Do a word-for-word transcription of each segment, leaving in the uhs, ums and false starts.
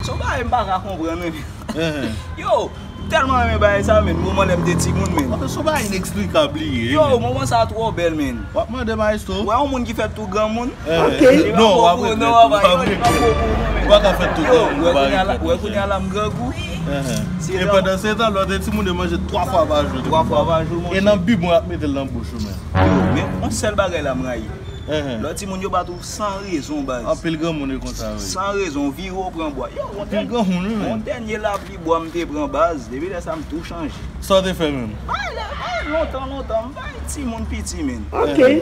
Se yon bagay m pa ka konprann, wi. Yo, m tèlman renmen bagay sa, men, moman lè m te timoun, men. Wap sou bagay ineksplikab li ye, yo, men. Moman sa twò bèl, men. Wap mande Maestro. Wè yon moun ki fèt tou granmoun. Ok. Non, wap regrèt, wap regrèt. Ou pa ka fèt tou granmoun, ou pa regrèt. Wè kounye a la m grangou. E pandan se tan, lè w te timoun, te manje twa fwa pa jou. Twa fwa pa jou, monchè. E nan bibwon, y ap mete l nan bouch ou, men. Yo, men yon sèl bagay la m rayi. Lè timoun yo bat ou san rezon, baz. Anpil granmoun yo konsa, wi. San rezon, vire w pran bwa. Yo, yon dènye, yon dènye lapli bwa m te pran, baz. Depi lè sa, m tou chanje. Sa w te fè menm? Bay lè, bay lontan, lontan. M bay timoun piti, men. Ok.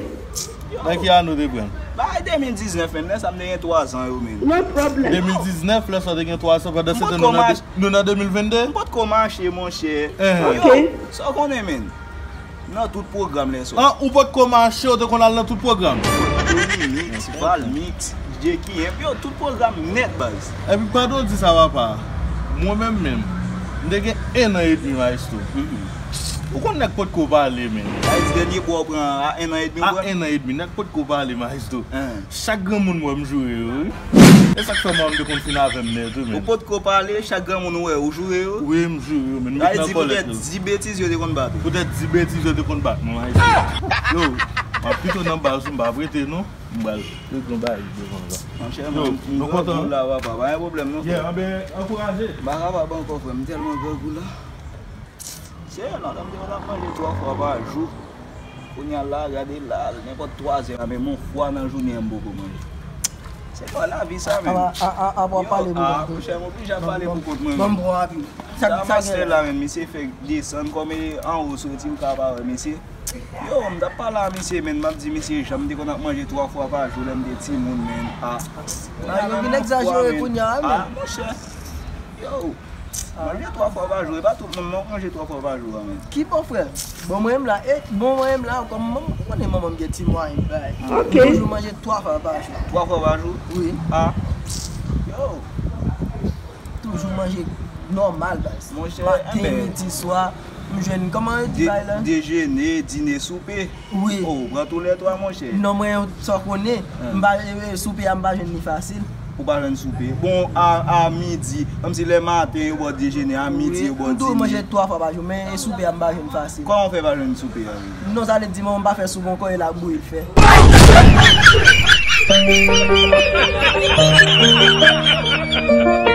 Nan ki ane w te pran? Bay de mil diznèf, men. Lè sa, m te gen twa zan yo, men. No problem. De mil diznèf, lè sa w te gen twa zan, pandan se tan nou nan de, nou nan de mil venn de? M potko mache, monchè. Ok. Yo, sa w konnen, men. Nan tout pwogram lè swa. An, ou potko mache, ou te konn al nan tout pwogram? Dominique, Valmix, D J Kiyemp, yo, tout pwogram nèt, baz. Epi pandan w di sa, papa, mwen menm menm, m te gen en an edmi, Maestro. Ou konn nèg potko pale, men. Sa vle di dènye bwa w pran a en an edmi w pran? A en an edmi, nèg potko pale, Maestro. Chak granmoun m wè m joure yo, wi. E sa k fè manman m te konn fin avè m nèt, wi, men. Ou potko pale, chak granmoun ou wè, ou joure yo? Wi, m joure yo, men. Sa vle di poutèt di betiz yo te konn bat ou? Poutèt di betiz yo te konn bat mwen, Maestro. Yo, m ap pito nan baz ou, m pa prete, non. M pral regle yon bagay devan la. Monchè, yo, mwen, m, m grangou la, papa. Pa gen pwoblèm, non, frè. Yeah, anben, ankouraje. M pa kapab ankò, frè. M tèlman grangou la. Serye, non, lè m te konn ap manje twa fwa pa jou. Kounye a la, gade la, nenpòt twa zè, men yon fwa nan jounen an m poko manje. Se kwa lavi sa, men? A, a, a, a, w ap pale pou kont ou. Yo, a, monchè, m oblije ap pale pou kont mwen, men. Ban m pran rapid. Sa, sa mastè la, men, misye fèk desann kòm e anwo soti, m ka pa wè misye. Yo, m t ap pale a misye, men, m ap di misye jan m te konn ap manje twa fwa pa jou lè m te timoun, men. A. Nan yo vin egzajere kounye a, men. A, monchè. Yo. Manje twa fwa pa jou, e pa tout moun non k manje twa fwa pa jou a, men. Ki bon, frè? Bon, mwen menm la, e, bon, mwen menm la, kòm manman, ou konnen manman m gen ti mwayen, bay. Ok. M toujou manje twa fwa pa jou. Twa fwa pa jou? Wi. A. Yo. Toujou manje nòmal, baz. Monchè, maten, midi, swa, m jwenn, kòman yo di bay la? Dejene, dine, soupe. Wi. O, ou pran tou lè twa, monchè. Non, mwen, sa w konnen, m pa, e, e, soupe a, m pa jwenn li fasil. Ou pa jwenn soupe. Bon, a, a midi, kòmsi lè maten, yo ba w dejene, a midi, yo ba w dine. Wi, m toujou manje twa fwa pa jou, men e soupe a, m pa jwenn fasil. Kòman w fè pa jwenn soupe a, menm? Non, sa vle di, manman m pa fè soupe ankò, e labouyi l fè.